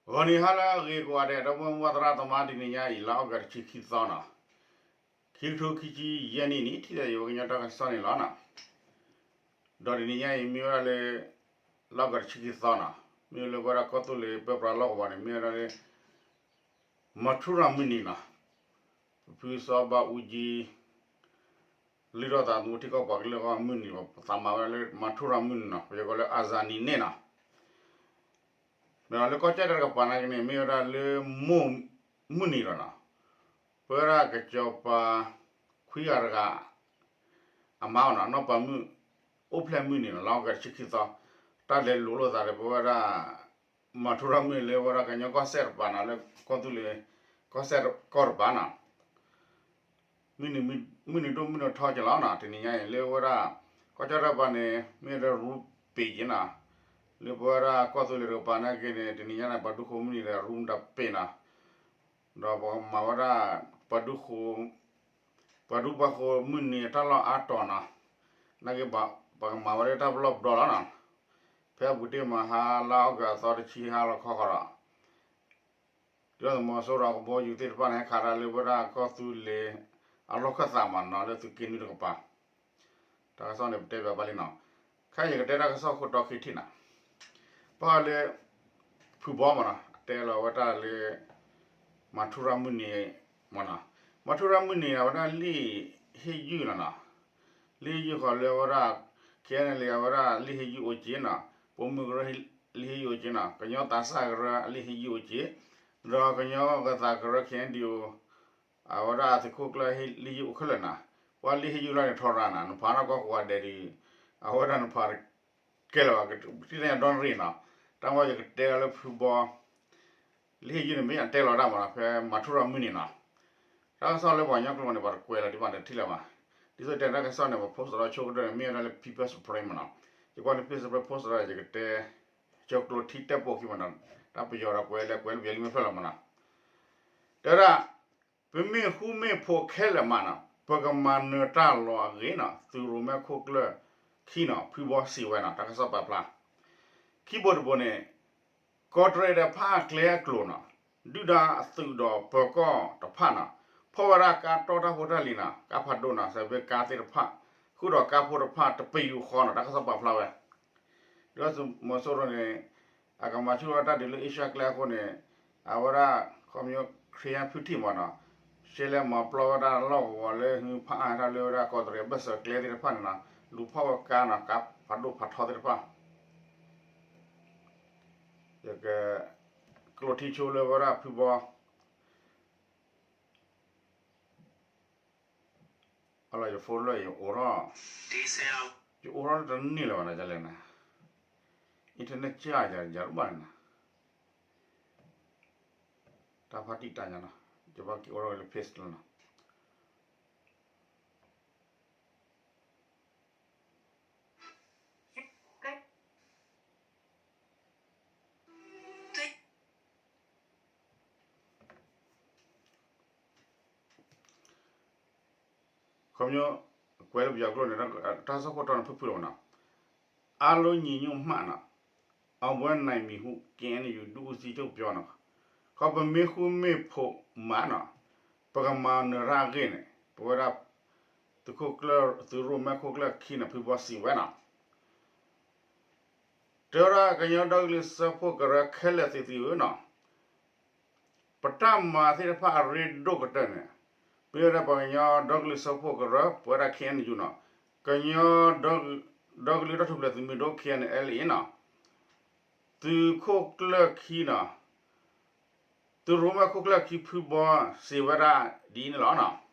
ဂီၤနံၤဟါလၢအဂ့ၤကိးဂၤဒဲး ဒီပုၢ်ဝဲၢ်သရၣ်သမါ တနံၤညါအံၤ လါအီကူးတဆံခံသီနီၤ, ခံကထိခံဆံယဲၢ်နံၣ်န့ၣ် ထံၣ်သးယဝဲကညီတၢ်ကစီၣ်န့ၣ်လီၤနီၤ. ဒီးတနံၤညါအံၤ မ့ၢ်ဝဲဒၣ်လၢ လါအီကူးတဆံခံသီနီၤ, မ့ၢ်လၢပဝဲဒၣ်ကီၢ်သူလ့ၤပၢပြးလီၢ်ကဝီၤန့ၣ် မ့ၢ်ဝဲဒၣ်လၢ မၤထူရၤမုၢ်နံၤနီၤ, ပဖုစီၤဘးအူကၠံ လုၢ်ထီၣ်သးသမူထံကီၢ်ပှၤကလုာ်အဂီၢ်မုၢ်နံၤ ပသးမၤဝဲဒၣ်လၢမၤထူရၤမုၢ်နံၤနီၤ, ပယီၤကိးလၢ Azan နံၤန့ၣ်နီၤ. မ့ၢ်လၢကီၢ်ကၠီၣ်တဲၣ်တကပၤနာ်က့န့ၣ် မ့ၢ်ဝဲဒၣ်လၢ မိၢ်မုၢ်နံၤလီၤနီၤ, ပဝဲဒၣ်ကစီၤပၤခွံဂၤတဂၤ အမါအီၤနီၤ, နီၢ်ပၤမုၣ် အိၣ်ဖျဲၣ်မုၢ်နံၤနီၤ, လါအီကူးတဆံခံသီ, တၢ်လဲၤလိာ်လိာ်သးဒီး ပဝဲဒၣ် မၤထူရၤမုၢ်နံၤလၢဝဲဒၣ်ကညီကီၢ်စဲၣ်တပၤနီၤ, လၢကီၢ်သူလ့ၤ ကီၢ်စဲၣ်ကီၢ်တပၤနီၤ. မုၢ်နံၤဒိၣ်မုၢ်နံၤထီက့ၤလီၤနီၤ, တနံၤညါအံၤ လၢဝဲဒၣ် ကီၢ်ကၠီၣ်တဲၣ်တကပၤန့ၣ် မ့ၢ်ဝဲဒၣ်ရူပ့ၤက့ၤနီၤ, လၢပဝဲဒၣ်ကီၢ်သူလ့ၤတကပၤနာ်က့န့ၣ် တနံၤညါန့ၣ် ပှၤဒူဃိမုၢ်နံၤဒီးရူမတၤပ့ၤနီၤ, ဒီးပကမၤဝဲဒၣ် ပှၤဒူဃိ ပှၤဒူပှၤဃိမုၢ်နံၤအတၢ်လီၢ်အါတီၤနီၤ, နာ်က့ ပကမၤဝဲဒၣ်တၢ်ပလီၢ်ပဒီလီၤနီၤ. ဖဲအပူၤတ့ၢ်မးဟါလါအီကူးအသီတဆံဟါလီၤခီဃီဒီး ဒုၣ်ဒါသုးမီၤစိရိၤကဘီယူၤသ့ၣ်တဖၣ်န့ၣ် ဟဲခးတၢ်လၢဝဲဒၣ်ကီၢ်သူလ့ၤအလီၢ်ခၢၣ်သးမးနီၤ, လၢသုးက့နွံတကပၤ, တၢ်ကစီၣ်န့ၣ် ပတဲဘၣ်ဘၣ်လံနီၤ. ခဲအံၤယကတဲတၢ်ကစီၣ်ခိၣ်တီခံထံၣ်နီၤ, ဘၣ်ဃးလၢ ဖုဘီမးနီၤ, တဲလီၤဝဲတၢ်လၢ မၤထူရၤမုၢ်နံၤမးနီၤ, မၤထူရၤမုၢ်နံၤအဝဲဒၣ်လံာ်ဟ့ၣ်ယုၢ်လီၤနီၤ, လံာ်ဟ့ၣ်ယုၢ်ဃီၤလၢဝဲဒၣ် ခဲအံၤန့ၣ်လံ အဝဲဒၣ်လံာ်ဟ့ၣ်ယုၢ်အိၣ်က့နီၤ, ပိာ်မုၣ်ကရၢလံာ်ဟ့ၣ်ယုၢ်အိၣ်က့နီၤ, ကညီသးစၢ်ကရၢလံာ်ဟ့ၣ်ယုၢ်အိၣ်က့, ဒီးကညီဂၤသးကရၢ ခဲအံၤဒုး အဝဲဒၣ်သုးခိၣ်ကျၢၢ်လံာ်ဟ့ၣ်ယုၢ်အိၣ်ခဲလၢာ်နီၤ, ပှၤလံာ်ဟ့ၣ်ယုၢ်လီၤန့ၣ်ထီရၤနီၤ, နဖးထီၣ်ကီၢ်ကိးဂၤဒဲးဒီး အဝဲဒၣ်နဖး ကဲလၢၤဘၣ်, တံၢ်တၢ်ညါဒီနရ့ၣ်နီၤ, တၢ်မ့ၢ်ယကတဲလီၤလၢဖုဘီ လံာ်ဟ့ၣ်ယုၢ်န့ၣ် မ့ၢ်အတဲလီၤတၢ်မးနီၤ, ဖဲမၤထူရၤမုၢ်နံၤနီၤ, တၢ်ကစီၣ်လၢပှၤကညီကျိာ်န့ၣ် ပှၤတကွဲးလီၤဒံးဘၣ်တထံၣ်လၢၤဘၣ်, ဒ်သိးတဲတၢ်ကစီၣ်န့ၣ် ပ post ဒီးဆိကတၢၢ်န့ၣ် မ့ၢ်ဝဲဒၣ်လၢ People's Spring မးနီၤ, ယကွၢ်လၢ People's Spring post ဒီးယကတဲ ကၠီကျိထံတဲပိာ်ခံမးနီၤ, တၢ်ပယီၤဒီးကွဲးလဲၤကွဲးလၢပယီၤလံမ့ၢ်ဖျၢၣ်လီၤမးနီၤ, တဲဝဲဒၣ် ပမ့ၢ်ဃူမ့ၢ်ဖိးခဲလၢာ်မးနီၤ, ပကမၤနၢၤတၢ်လီၤအဂ့ၢ်နီၤ, သုးရိၣ်မဲခိၣ်ကျၢၢ်ခံနီၤ, ဖုဘီစံးဝဲနီၤ, တၢ်ကစီၣ်ပာ်ဖျါ ခံဘိတဘိန့ၣ် ကီးတရံးဒီးဖးအၣ်ကျဲအကျိၤနီၤ, ဒုၣ်ဒါအသုးဒီးပၢၤကီၢ်တဖၣ်နီၤ, ဖီၣ်ဝဲဒၣ်ကါတီတၢ်ဖိတၢ်လံၤနီၤ, ကါဖးဒိၣ်နီၤ, စဲးဘ့ကါသ့ၣ်တဖၣ်, ဃုာ်ဒီးကါဖိတဖၣ်တပယူာ်ဃီနီၤ, တၢ်ကစီၣ်ပာ်ဖျါဝဲ ဒုၣ်ဒါသုးမီၤစိရိၤန့ၣ် အကမၤဆူၣ်ထီၣ်တၢ်ဒုးလၢအ့ရှါကျဲအဃိန့ၣ် အဝဲဒၣ် ခီဖျိ ခရံာ်ဖိထံၣ်မးနီၤ, ရှဲလဲၣ်မၤပျီဝဲဒၣ်လီၢ်ကဝီၤလၢဟူဖးအါထီၣ်လၢဝဲဒၣ်ကီးတရံးဘၢၣ်စၢၤကျဲသ့ၣ်တဖၣ်န့ၣ်နီၤ, လူၤဖီၣ်ဝဲကါနီၤ, ကါဖးဒိၣ်ဖးထီသ့ၣ်တဖၣ် ယက ကျိထံဆိလၢဝဲဒၣ်ဖုဘီ အလီၤယ phone လၢယအိးထီၣ်, ယအိးထီၣ်တန့ၢ်လၢၤဘၣ်နီၤ, ယလဲၣ်နၤ, internet ကၢ်ယၤယၤတဘၣ်န့ၣ်နၤ, တၢ်ဖးတံၢ်တၢ်ညါနီၤ, ယဘၣ်က့ၤအိးထီၣ်ဝဲလၢ page လီၤနီၤ. ခီပညီ ကွဲးလၢပယီၤကျိာ်န့ၣ် တၢ်ကစီၣ်ခိၣ်တီန့ၣ် ဖုၣ်ဖုၣ်လီၤမးနီၤ, အားလုံးညီညွတ်မှနီၤ, အောင်ပွဲနိုင်မည်ဟု KNU ဒုဦးစီးချုပ်ပြောနီၤ, ခီပမ့ၢ်ဃူမ့ၢ်ဖိးမးနီၤ, ပကမၤနၢၤတၢ်အဂ့ၢ်န့ၣ် ပဝဲဒၣ် သုးခိၣ်ကျၢၢ် သုးရိၣ်မဲခိၣ်ကျၢၢ်ခံန့ၣ် ဖုဘီစံးဝဲနီၤ. တဲဝဲဒၣ်ကညီဒီကလုာ်စၢဖှိၣ်ကရၢခဲလၢာ် သ့ၣ်သုဧၢနီၤ, ပတၢ်မၤသ့ၣ်တဖၣ်အရ့ဒိၣ်ကတၢၢ်န့ၣ် မ့ၢ်ဝဲဒၣ်ပှၤကညီဒီကလုာ်စၢဖှိၣ်ကရၢ ပဝဲဒၣ် KNU နီၤ, ကညီ ဒီကလုာ်တၢ်ထူၣ်ဖျဲးသုးမုၢ်ဒိၣ် KNLA နီၤ, သုးခိၣ်ကျၢၢ်ခံနီၤ, သုးရိၣ်မဲခိၣ်ကျၢၢ်ခံဖုဘီစံးဝဲဒၣ်ဒ်အံၤန့ၣ်လီၤနီၤ.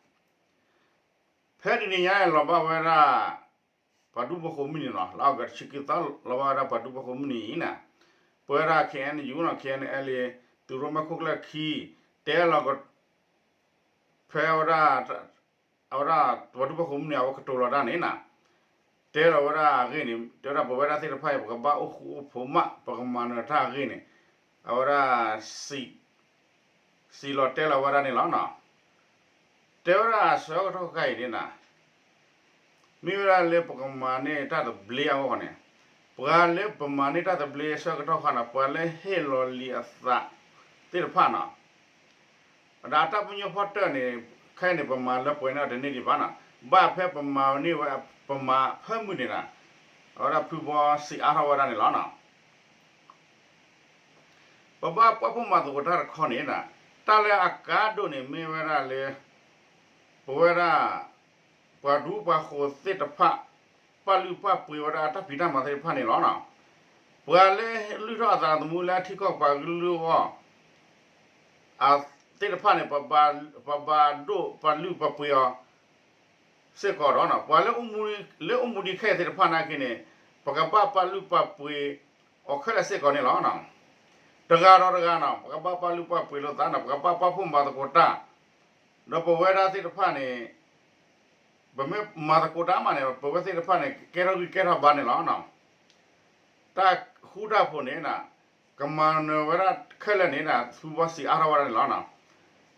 ဖဲတနံၤညါအံၤလီၤဘၣ်ဝဲဒၣ် ပှၤဒူပှၤဃိၤမုၢ်နံၤနီၤ, လၢအီကူးတဆံခံသီ လီၤဘၣ်ဝဲဒၣ်ပှၤဒူပှၤဃိၤမုၢ်နံၤအံၤန့ၣ်, ပဝဲဒၣ် KNU နီၤ, KNLA သုးရိၣ်မဲခိၣ်ကျၢၢ်ခံ တဲလီၤ ဖဲဝဲဒၣ် အဝဲဒၣ်ပှၤဒူပှၤဃိၤမုၢ်နံၤ အဝဲကတိၤလီၤတၢ်န့ၣ်နီၤ, တဲလီၤဝဲဒၣ်အဂ့ၢ်န့ၣ် တဲဝဲဒၣ်ပဝဲဒၣ်သ့ၣ်တဖၣ်အံၤ ပကဘၣ်အိၣ်ဃူအိၣ်ဖိးမး ပကမၤနၢၤတၢ်အဂ့ၢ်န့ၣ် အဝဲဒၣ် စံးလီၤတဲလီၤဝဲဒၣ်န့ၣ်လီၤနီၤ. တဲဝဲဒၣ်အဆၢကတီၢ်ခါအံၤန့ၣ်နီၤ, မ့ၢ်ဝဲဒၣ်လၢပကမၤန့ၢ်တၢ်သဘျ့အဂီၢ်န့ၣ်, ပှၤလၢပမၤန့ၢ်တၢ်သဘျ့အဆၢကတီၢ်ခါန့ၣ် ပှၤလၢဟ့ၣ်လီၤလံအသး သ့ၣ်တဖၣ်နီၤ, ဒီးအတၢ်ပညိၣ်ဖီတၢၢ်န့ၣ် ခဲအံၤန့ၣ် ပမၤလၢပှဲၤန့ၢ်အီၤတန့ၢ်ဒံးဘၣ်နီၤ, ဘၣ်ဖဲပမၤန့ၢ်ဝဲ ပမၤဖၢမုၢ်န့ၣ်နီၤ, အဝဲဒၣ်ဖုဘီစံးအါထီၣ်ဝဲဒၣ်န့ၣ်လီၤနီၤ. ပဘၣ်ပာ်ဖှိၣ်မၤသကိးတၢ်တခီန့ၣ်နီၤ, တၢ်လၢအကါဒိၣ်န့ၣ်မ့ၢ်ဝဲဒၣ်လၢ ပဝဲဒၣ် ပှၤဒူပှၤဃိၤသ့ၣ်တဖၣ် ပာ်လုၢ်ပာ်ပှ့ၤဝဲဒၣ်တၢ်ဖံးတၢ်မၤသ့ၣ်တဖၣ်န့ၣ်လီၤနီၤ. ပှၤလၢလုၢ်ထီၣ်အသးသမူလၢထံကီၢ်ပှၤကလုာ်အဂီၢ် အသ့ၣ်တဖၣ်န့ၣ် ပဘၣ်ဒိၣ်ပာ်လုၢ်ပာ်ပှ့ၤအီၤစ့ၢ်ကီးဒီးနီၤ, ပှၤလၢ လၢအိၣ်မူဒံးခဲအံၤသ့ၣ်တဖၣ်နာ်က့န့ၣ် ပကဘၣ်ပာ်လုၢ်ပာ်ပှ့ၤအီၤခဲလၢာ်စ့ၢ်ကီးန့ၣ်လီၤ. တဂၤဒီးတဂၤနီၤ ပကဘၣ်ပာ်လုၢ်ပာ်ပှ့ၤလိာ်သးနီၤ, ပကဘၣ်ပာ်ဖှိၣ်မၤသကိးတၢ်, ဒီးပဝဲဒၣ်သ့ၣ်တဖၣ်န့ၣ် ပမ့ၢ်မၤသကိးတၢ်မးန့ၣ် ပဝဲသ့ၣ်တဖၣ်န့ၣ် ကကဲထီၣ်ဂံၢ်ကဲထီၣ်ဘါန့ၣ်လီၤ. တၢ်ဃူတၢ်ဖိးန့ၣ် ကမၤနၢၤဝဲဒၣ်ခဲလၢာ်န့ၣ် ဖုဘီစံးအါထီၣ်ဝဲဒၣ်န့ၣ်လီၤ.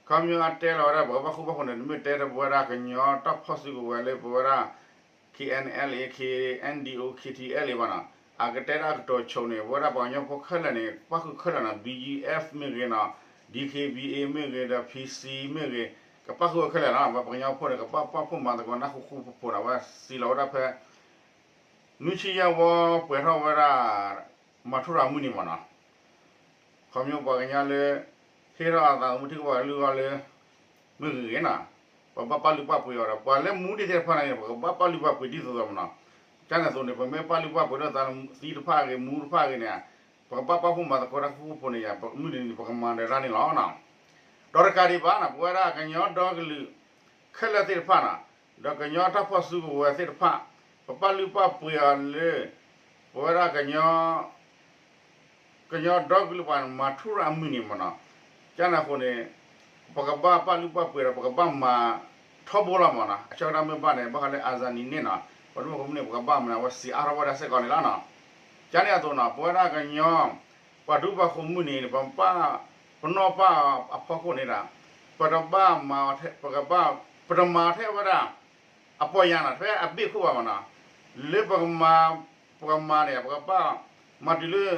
ခီပညီအတဲလီၤဝဲဒၣ် ပကဘၣ်ဃူဘၣ်ဖိးန့ၣ် တမ့ၢ်တဲပဝဲဒၣ်ကညီတၢ်ဖီၣ်စုကဝဲၤလၢပဝဲဒၣ် K N L A, K N D O, K T L A ဘၣ်နီၤ, အကတဲဒၣ်အကတိၤဆိးန့ၣ် ပဝဲဒၣ်ပှၤကညီဖိခဲလၢာ်န့ၣ် ပၣ်ဃုာ်ခဲလၢာ်နီၤ, B G F မ့ၢ်ဂ့ၤနီၤ, D K B A မ့ၢ်ဂ့ၤဒီး P C မ့ၢ်ဂ့ၤ ကပၣ်ဃုာ်ဝဲခဲလၢာ်လီၤ. ပှၤကညီဖိန့ၣ် ကဘၣ်ပာ်ဖှိၣ်မၤသကိးနၢ်ဃူဃူဖိးဖိးနီၤ, ဝဲစံးလီၤဝဲဒၣ်ဖဲ နွံဆံယဲၢ်ဝီပှဲၤထီၣ်ဝဲဒၣ် မၤထူရၤမုၢ်နံၤမ့ၢ်နီၤ, ခီပညီပှၤကညီလၢ ဟ့ၣ်ထီၣ်အသးသမူထံကီၢ်ပှၤကလုာ်အဂီၢ်လၢ မ့ၢ်ဂ့ၤဂ့ၤနီၤ, ပဘၣ်ပာ်လုၢ်ပာ်ပှ့ၤအီၤဒီး ပှၤလၢမူဒံးသ့ၣ်တဖၣ်န့ၣ် ပကဘၣ်ပာ်လုၢ်ပာ်ပှ့ၤဒ်သိးသိးမ့ၢ်နီၤ. ကန့ၣ်အသိးန့ၣ် ပမ့ၢ်ပာ်လုၢ်ပာ်ပှ့ၤဒ်သိးသးလၢသံတဖၣ်အဂ့ၤ မူတဖၣ်အဂ့ၤန့ၣ် ပကဘၣ်ပာ်ဖှိၣ်မၤသကိးတၢ်ဃူဃူဖိးဖိးန့ၣ်ယါ မုၢ်နံၤန့ၣ် ပကမၤဒီးတၢ်န့ၣ်လီၤ. ဒီးတကးဒံးဘၣ်နီၤ ပဝဲဒၣ်ကညီဒီကလုာ် ခဲလၢာ်သ့ၣ်တဖၣ်နီၤ, ဒီးကညီတၢ်ဖီၣ်စုကဝဲၤသ့ၣ်တဖၣ် ပပာ်လုၢ်ပာ်ပှ့ၤအီၤလၢ ပဝဲဒၣ် ကညီဒီကလုာ်ပှၤမၤထူရၤမုၢ်နံၤမ့ၢ်နီၤ, ကန့ၣ်အဃိန့ၣ် ပကဘၣ်ပာ်လုၢ်ပာ်ပှ့ၤဒီး ပကဘၣ်မၤထီဘိလီၤမ့ၢ်နီၤ. အဆၢကတီၢ်မ့ၢ်ဘၣ်န့ၣ် ဘၣ်ဃးလၢ အၤစၤနံန့ၣ်နီၤ ပှၤဒူဖိမုၣ်န့ၣ် ပကဘၣ်မၤန့ၣ် အဝဲစံးအါထီၣ်ဝဲဒၣ်စ့ၢ်ကီးန့ၣ်လီၤနီၤ. ကန့ၣ်အသိးနီၤ ပဝဲဒၣ်ကညီ ပှၤဒူပှၤဃိၤမုၢ်နံၤန့ၣ် ပပာ် ပနီၣ်ပၢ်အဖီခိၣ်န့ၣ်ဒီး ပတဘၣ်မၤ ပကဘၣ် ပတမၤထဲဝဲဒၣ် အပီၢ်ယၢ်နီၤ ဖဲအဘ့ၣ်ခိၣ်ဘၣ်မ့ၢ်နီၤ, လၢပကမၤ ပကမၤန့ၣ် ပကဘၣ်မၤတုၤလၢ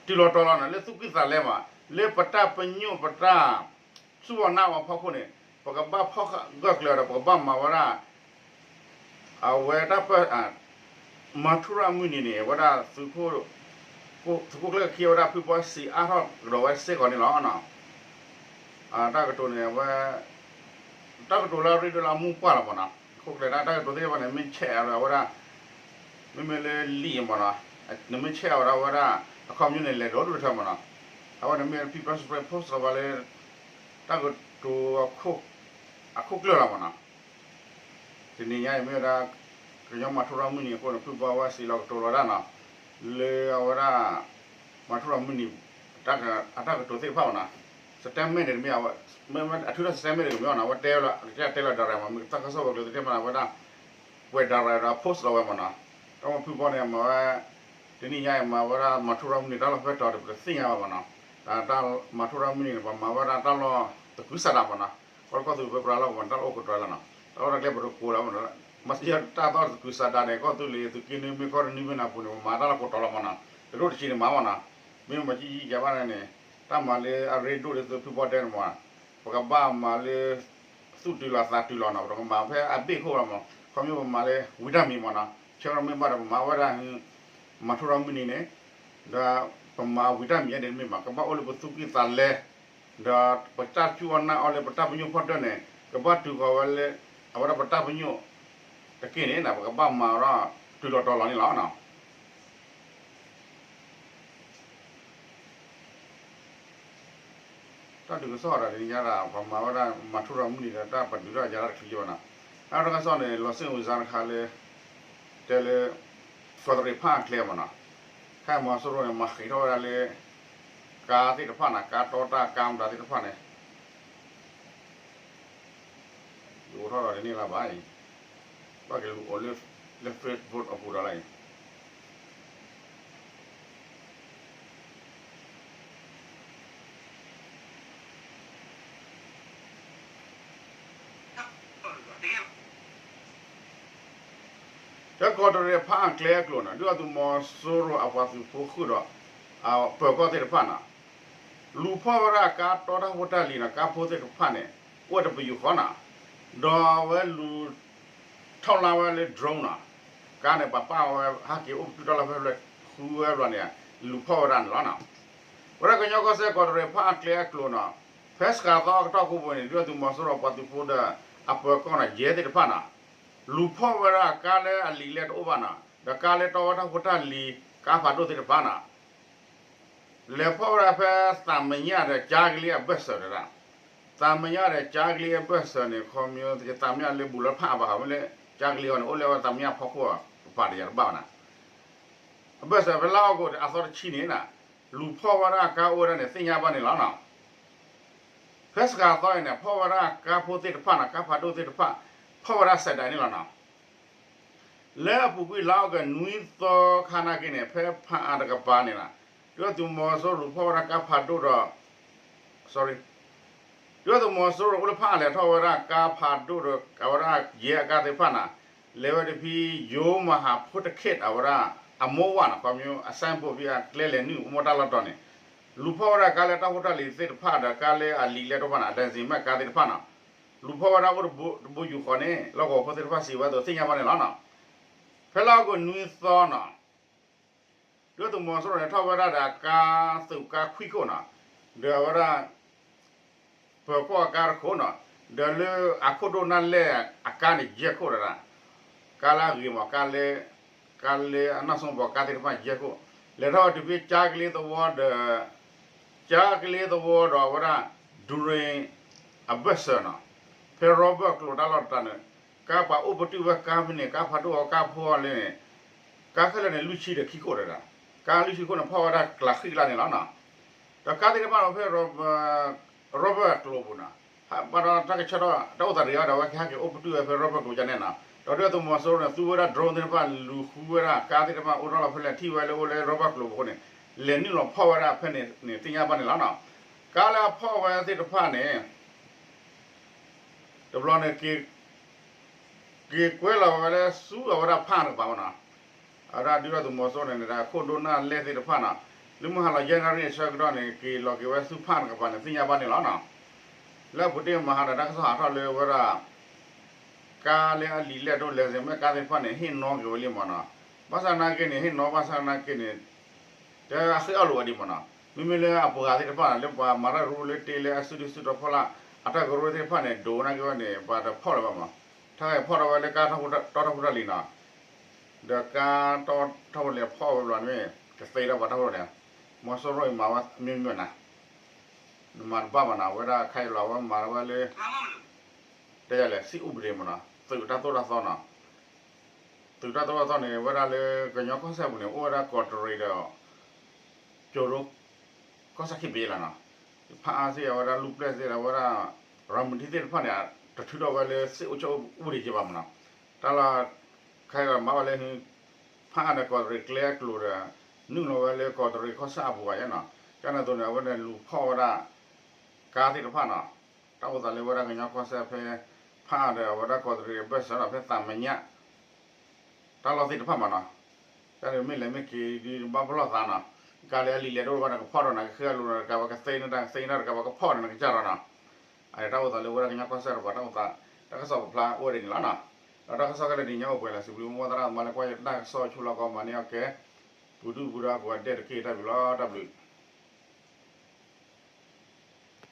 တုၤလီၤတီၤလီၤနီၤ လၢသူၣ်ကံၢ်သးလဲမး လၢပတၢ်ပညိၣ်ပတၢ် စူၢ်အီၤနာ်အီၤအဖီခိၣ်န့ၣ် ပကဘၣ်ဖီၣ်ဂၢၢ်ကျၢၤဒီး ပကဘၣ်မၤဝဲဒၣ် အဝဲတၢ်ပ မၤထူရၤမုၢ်နံၤန့ၣ် အဝဲဒၣ် သုးခိၣ်ကျၢၢ်ခံ အဝဲဒၣ်ဖုဘီစံးအါထီၣ်ကဒီးဝဲစ့ၢ်ကီးန့ၣ်လီၤ. တၢ်ကတိၤန့ၣ် အဝဲ တၢ်ကတိၤလၢအရ့ဒိၣ်လၢအမိၢ်ပှၢ်လီၤမ့ၢ်နီၤ, ခိၣ်ကျၢၢ်ဒၣ်တၢ်ကတိၤသ့ၣ်တဖၣ်န့ၣ် မ့ၢ်ဆဲးအဝဲဒၣ် မ့မ့ၢ်လၢလံာ်မ့ၢ်နီၤ, နမ့ၢ်ဆဲးအဝဲဒၣ်ဝဲဒၣ် အခီပညီန့ၣ် လဲၤဒိၣ်ဒိၣ်တထၢမ့ၢ်နီၤ, အဝဲန့ၣ်မ့ၢ် People's Spring Post လီၤဘၣ်လၢ တၢ်ကတိၤ အခိၣ်ကျၢၢ်လီၤမ့ၢ်နီၤ. တနံၤညါအံၤမ့ၢ်ဝဲဒၣ် ကညီမၤထူရၤမုၢ်နံၤအဃိန့ၣ် ဖုဘီဝဲစံးလီၤကတိၤလီၤဒၣ်နီၤ, လၢအဝဲဒၣ် မၤထူရၤမုၢ်နံၤ အတၢ်ကတိၤသ့ၣ်တဖၣ်မ့ၢ်နီၤ, statement န့ၣ်တမ့ၢ် အဝဲ အထုးထီၣ် statement တမ့ၢ်နီၤ, အဝဲတဲလီၤ အကတဲလီၤ direct မ့ၢ် တၢ်ကစီၣ်ဝဲၤကျိၤသ့ၣ်တဖၣ်န့ၣ် အဝဲဒၣ် ပှဲၤ direct ဒီး post လီၤဝဲမ့ၢ်နီၤ, ဒီးဖုဘီန့ၣ် မၤဝဲ တနံၤညါအံၤမၤဝဲဒၣ်မၤထူရၤမုၢ်နံၤတၢ်လီၢ်ဖဲတီၤဒီး ပတသ့ၣ်ညါဘၣ်မ့ၢ်နီၤ, တၢ်မၤထူရၤမုၢ်နံၤန့ၣ် ပမၤဝဲဒၣ်တၢ်လီၢ်သကုၤဆးဒးမ့ၢ်နီၤ, ကီၢ်သူလ့ၤပရၢလီၢ်မ့ၢ်နီၤ တၢ်လီၢ်အိၣ်ကတၢၢ်လီၤနီၤ, တၢ်လီၢ်တၢ်ကျဲပတကိးလီၤမ့ၢ်နီၤ, မၤစၢၤတၢ်သီၣ်သကုၤဆးဒးန့ၣ် ကီၢ်သူလ့ၤ သုးက့နွံမ့ၢ်ကီၢ်တနွံမ့ၢ်နၤပူၤန့ၣ် ပမၤတၢ်လီၢ်ကိးတီၤလီၤမ့ၢ်နီၤ, တဒိၣ်တဆံးန့ၣ်မၤမ့ၢ်နီၤ, မ့ၢ်မၤကံကံကဲဘၣ်န့ၣ် တၢ်မၤလၢအရ့ဒိၣ်လၢသုဖုဘီတဲန့ၣ်မ့ၢ် ပကဘၣ်မၤလၢ သူၣ်တုၤလီၤသးတုၤလီၤနီၤ, ပတကမၤဖဲအဘ့ၣ်ခိၣ်လီၤမ့ၢ်, ခီဖျိပမၤလၢဝံၤတၢ်မံၤမ့ၢ်နီၤ, ဆၢကတီၢ်မ့ၢ်ဘၣ်ဒီးပမၤဝဲဒၣ် မၤထူရၤမုၢ်နံၤန့ၣ်, ဒီးပမၤဝံၤတၢ်မံၤန့ၣ်တမ့ၢ်ဘၣ်, ကဘၣ်အိၣ်လၢပသူၣ်ကံၢ်သးလဲ, ဒီးပတၢ်စူၢ်အီၤနာ်အီၤလၢပတၢ်ပညိၣ်ဖီတၢၢ်န့ၣ် ကဘၣ်တုၤဃီၤဝဲလၢ အဝဲဒၣ်ပတၢ်ပညိၣ်တက့ၢ်န့ၣ် ပကဘၣ်မၤဒီးတုၤလီၤတီၤလီၤန့ၣ်လီၤ. တၢ်ဒုးကစီၣ်ဒီးတနံၤညါဒီး ပမၤဝဲဒၣ်မၤထူရၤမုၢ်နံၤဒီး တၢ်ပတုာ်ထီၣ်ယါတၢ်တချုးယံၤဘၣ်နီၤ, အတၢ်ကစီၣ်န့ၣ် လီၤစ့ၣ်ဝံၤစါတခါလၢ တဲလၢ ကီးတရံးဖးအကျဲမ့ၢ်နီၤ, ခဲအံၤမီၤစိရိၤန့ၣ် မၤဃံးထီၣ်ဝဲဒၣ်လၢ ကါသ့ၣ်တဖၣ်နီၤ, ကါတီတၢ်ကါမတၤသ့ၣ်တဖၣ်န့ၣ် ဒုးအိၣ်ထီၣ်ဒီးတန့ၢ်လၢၤဘၣ်အံၤ, ဘၣ်က့ၤလူၤအိၣ်လၢ လၢ Facebook အပူၤဒီးလၢအံၤ ကီးတရံးဖးအကျဲအကျိၤန့ၣ် ဒုၣ်ဒါသုးမီၤစိရိၤအပှၤသုးဖိဃုာ်ဒီး ပၢၤကီၢ်သ့ၣ်တဖၣ်န့ၣ် လူၤဖီၣ်ဝဲဒၣ်ကါတီတၢ်ဖိတၢ်လံၤနီၤ, ကါဖိသ့ၣ်တဖၣ်န့ၣ် အိၣ်ဝဲတပယူာ်ဃီနီၤ, ဒီးအဝဲလူၤ ထီၣ်လါဝဲလၢ drone နီၤ, ကါန့ၣ် ပှၤပာ်ဝဲဟဲက့ၤအိၣ်ပတုာ်တၢ်လီၢ်ဖဲလဲၣ် ဃုဝဲဘျီန့ၣ် လူၤဖီၣ်ဝဲဒၣ်န့ၣ်လီၤနီၤ. ဝဲဒၣ်ကညီကီၢ်စဲၣ်ကီးတရံးဖၣ်အကျဲအကျိၤနီၤ, ဖဲစှၤသီအကတီၢ်ခိၣ်ပူၤန့ၣ် ဒုၣ်ဒါသုးမီၤစိရိၤပှၤသုးဖိဒီး အပၢၤကီၢ်နီၤ ယဲၢ်သ့ၣ်တဖၣ်နီၤ, လူၤဖီၣ်ဝဲဒၣ်ကါလၢအလံာ်လဲၢ်တအိၣ်ဘၣ်နီၤ, ဒီးကါလၢတီဝဲတၢ်ဖိတၢ်လံၤ ကါဖးဒိၣ်သ့ၣ်တဖၣ်နီၤ လဲၤဖီၣ်ဝဲဒၣ်ဖဲသးမညၣ်ဒီးကၠါကလံအဘၢၣ်စၢၤတဒၣ်, သးမညၣ်ဒီးကၠါကလံအဘၢၣ်စၢၤန့ၣ် ခီမ့ၢ်သးမညၣ်လၢဘူးလၢဖၣ်အဘၣ်ဃးမ့ၢ်လၢ ကၠါကလံအီၤန့ၣ် အိၣ်လၢဝဲသးမညၣ်ဖီခိၣ်အပၤတယၤတဘၣ်ဘၣ်နီၤ, အဘၢၣ်စၢၤဖဲလါအီကူးအသီတဆံန့ၣ်နီၤ, လူၤဖီၣ်ဝဲဒၣ်ကါအိၣ်ဝဲဒၣ်န့ၣ် သ့ၣ်ညါဘၣ်န့ၣ်လီၤနီၤ. ဖဲစှၤသီအံၤန့ၣ် ဖီၣ်ဝဲဒၣ်ကါဖိသ့ၣ်တဖၣ်နီၤ, ကါဖးဒိၣ်သ့ၣ်တဖၣ် ဖီၣ်ဝဲဒၣ်စဲးဒၣ်န့ၣ်လီၤနီၤ. လၢအပူၤကွံာ်လါအီကူးနွံသီခါနာ်က့န့ၣ် ဖဲဖးအါတကပၤန့ၣ်နီၤ, ဒုၣ်ဒါသုးမီၤစိရိၤလူၤဖီၣ်ဝဲဒၣ်ကါဖးဒိၣ်ဒီး sorry, ဒုၣ်ဒါသုးမီၤစိရိၤအိၣ်လၢဖးအါလဲၤထီၣ်ဝဲဒၣ်ကါဖးဒိၣ်ဒီး အဝဲဒၣ်ယဲၢ်အကါသ့ၣ်တဖၣ်နီၤ, လဲၤဝဲတဖဲ ယိၤမၤဟးဖိတခ့ၣ် အဝဲဒၣ်အမိၢ်ဝၣ်နီၤ, ခီမ့ၢ်အစဲၣ်ပိာ်ဖဲအကျဲလဲၤနုာ်အိၣ်မိၢ်တၢ်လီၢ်တီၤန့ၣ်, လူၤဖီၣ်ဝဲဒၣ်ကါလၢတၢ်ဖိတၢ်လံၤသ့ၣ်တဖၣ်ဒီးကါလၢအလံာ်လဲၢ်တအိၣ်ဘၣ်နီၤ, ဒဲစ့ၤမၢ်ကါသ့ၣ်တဖၣ်နီၤ, လူၤဖီၣ်ဝဲဒၣ်အိၣ်တဘိယူၢ်ဃီန့ၣ် လီၢ်ကဝီၤဖိသ့ၣ်တဖၣ်စံးဝဲအသိးသ့ၣ်ညါဘၣ်န့ၣ်လီၤနီၤ. ဖဲလါအီကူးနွံသီနီၤ ဒုၣ်ဒါသုးမီၤစိရိၤန့ၣ် ထီၣ်ဝဲဒၣ်ဒီးအကါသုးကါခွံခိၣ်နီၤ, ဒီးအဝဲဒၣ် ပၢၤကီၢ်အကါတခိၣ်နီၤ, ဒီးလၢအခိၣ်ဒိၣ်နၢ်လဲၢ်အကါန့ၣ် ယဲၢ်ခိၣ်တဒၣ်, ကါလၢအဂ့ၤမး ကါလၢ ကါလၢအနီၢ်ဆိပီၤကါသ့ၣ်တဖၣ်ယဲၢ်ခိၣ်, လဲၤထီၣ်ဝဲတုၤဖဲကၠါကလ့သဝီဒီး ကၠါကလ့သဝီဒီးအဝဲဒၣ် ဒူရ့ၣ် အဘၢၣ်စၢၤနီၤ, ဖဲရီဘၢၣ်ကျိၤတၢ်လီၢ်တတီၤန့ၣ် ကါပှၤအိၣ်ပတုာ်ဝဲကါဖဲန့ၣ် ကါဖးဒိၣ်အီၤကါဖိအီၤလၢန့ၣ် ကါခဲလၢာ်န့ၣ် လွံၢ်ဆံဒီးခံခိၣ်တဒၣ်, ကါလွံၢ်ဆံခိၣ်န့ၣ် ဖီၣ်ဝဲဒၣ်ကျးဃံကျါန့ၣ်လီၤနီၤ. ဒီးကါသ့ၣ်တဖၣ်နီၤဖဲ ရီဘၢၣ်ကျိၤပူၤနီၤ, ဘၣ်ဒီးတၢ်ကဆှၢထီၣ်တၢ်အိၣ်သးတဂ့ၤဒီး အဝဲကဟဲက့ၤအိၣ်ပတုာ်ဝဲဖဲရီဘၢၣ်ကျိၤကန့ၣ်နီၤ, ဒီးဒုၣ်ဒါသုးမီၤစိရိၤန့ၣ် သူဝဲဒၣ် drone သ့ၣ်တဖၣ် လူၤဃုဝဲဒၣ်ကါသ့ၣ်တဖၣ်အိၣ်ထီၣ်လီၤဖဲလဲၣ် ထံၣ်ဝဲလၢအိၣ်လၢရီဘၢၣ်ကျိၤပူၤအဃိန့ၣ် လဲၤနုာ်လီၤဖီၣ်ဝဲဒၣ်ဖဲန့ၣ်န့ၣ် သ့ၣ်ညါဘၣ်န့ၣ်လီၤနီၤ. ကါလၢအဖီၣ်ဝဲသ့ၣ်တဖၣ်န့ၣ် တဘျီန့ၣ် က့ၤကွဲလီၤဝဲလၢဆူအဝဲဒၣ်ဖးအါတကပၤမနီၤ, အဝဲဒၣ်ဒုၣ်ဒါသုးမီၤစိရိၤန့ၣ်ဒီး အခိၣ်ဒိၣ်နၢ်လဲၢ်သ့ၣ်တဖၣ်နီၤ, လၢမုၢ်ဟါလီၤယဲၢ်နၣ်ရံၣ်အဆၢကတီၢ်န့ၣ် က့ၤလီၤက့ၤဝဲဆူဖးအါတကပၤန့ၣ် သ့ၣ်ညါဘၣ်န့ၣ်လီၤနီၤ. လၢအပူၤတ့ၢ်မဟါဒီး တၢ်ကစီၣ်ဟးထီၣ်လၢဝဲဒၣ် ကါလၢအလံာ်လဲၢ်ဒိၣ်လဲၤစ့ၤမၢ်ကါသ့ၣ်တဖၣ်န့ၣ် ဟ့ၣ်နီက့ၤဝဲလံမနီၤ, ဘၣ်ဆၣ်နာ်က့န့ၣ် ဟ့ၣ်နီဘၣ်ဆၣ်နာ်က့န့ၣ် တဃ့အီၣ်လိာ်ဝဲဒံးမနီၤ, မ့မ့ၢ်လၢအပှၤဂၤသ့ၣ်တဖၣ် လၢပှၤမၤတၢ်ရူလၢတ့လၢအစုဒုၣ်စုတီၤဖီလာ် အတၢ်ကရၢသ့ၣ်တဖၣ်န့ၣ် ဒိးနာ်က့ဝဲန့ၣ် ပှၤတဖီၣ်လၢၤဘၣ်မနီၤ, တၢ်ဂ့ၢ်ဖီၣ်ထီၣ်ဝဲလၢကါတီထီၣ်ဖိတၢ်လံၤနီၤ, ဒီးကါတီထီၣ်ဖိလဲၤဖီၣ်ဝဲဘျီန့ၣ် ကသ့ထီၣ်ပှၤတၢ်ဖိတၢ်လံၤ, မီၤစိရိၤအံၤမၤဝဲမ့ၢ်မ့ၢ်နၤ နမၤတဘၣ်မနီၤ, အဝဲဒၣ်ခဲအံၤလီၤ အဝဲမၤဝဲလၢ တဲယၤလဲၣ် စံးအူပဒ့မနီၤ, သုးတၢ်သိၣ်တၢ်သီနီၤ, သုးတၢ်သိၣ်တၢ်သီန့ၣ် ဝဲဒၣ်လၢကညီကီၢ်စဲၣ်ပူၤန့ၣ် အိၣ်ဝဲဒၣ်ကီးတရံးဒီး ကၠိဒိ ကီၢ်စဲၣ်ခံဘ့ၣ်လီၤနီၤ, ဖးအါစ့ၢ် အဝဲဒၣ်လူၢ်ပျဲၢ်စ့ၢ်ဒီး အဝဲဒၣ် ရၤမတံသ့ၣ်တဖၣ်န့ၣ် တထုးထီၣ်ဝဲလၢစ့ၢ်အိၣ်ဆၢအိၣ်ပူၤဒံးက့ဘၣ်မနီၤ, တၢ်လီၢ် ခဲအံၤမၤဝဲလၢ ဖးအါဒီးကီးတရံးကျဲအကျိၤဒီး နုာ်လီၤဝဲလၢကီးတရံးကီၢ်စဲၣ်အပူၤဘၣ်ယဲနီၤ, ကန့ၣ်အသိးန့ၣ် အဝဲန့ၣ်လူၤဖီၣ်ဝဲဒၣ် ကါသ့ၣ်တဖၣ်နီၤ, တၢ်အိၣ်သးလၢဝဲဒၣ်ကညီကီၢ်စဲၣ်ဖဲ ဖးအါဒီးအဝဲဒၣ်ကီးတရံးအဘၢၣ်စၢၤဒီးဖဲသးမညၣ် တၢ်လီၢ်သ့ၣ်တဖၣ်မနီၤ, တၢ်မ့ၢ်လဲၤမ့ၢ်က့ၤဒ်ဘၣ်ပလီၢ်သးနီၤ, ကါလၢအလံာ်လဲၢ်ဒိၣ်ဘၣ်နကဖီၣ်ဒီးနကဃ့အလိၤဒီး တကးဝဲကသ့န့ၢ်တၢ်ကသ့န့ၢ်တၢ် တကးဝဲကဖီၣ်ဒီးနကစၢ်ဒီးနီၤ, အန့ၣ်တၢ်အိၣ်သးလၢဝဲဒၣ်ကညီကီၢ်စဲၣ်တပၤ တၢ်အိၣ်သး တၢ်ကစီၣ်ပာ်ဖျါအိၣ်ဝဲဒၣ်န့ၣ်လီၤနီၤ, ဒီးတၢ်ကစီၣ်ခဲလၢာ်တနံၤညါအိၣ်ပှဲၤလီၤ စံးဘျုးမိၢ်သရၣ်မၤလၢကွၢ်ယတၢ်ကစီၣ်ဆိလီၢ်ကီးမၤန့ၢ်အီၤကဲ ပူၤဒုၣ်ပူၤဒါကိးဂၤဒဲးတက့ၢ် တၢ်ဘျုးလီၤ တၢ်ဘျုး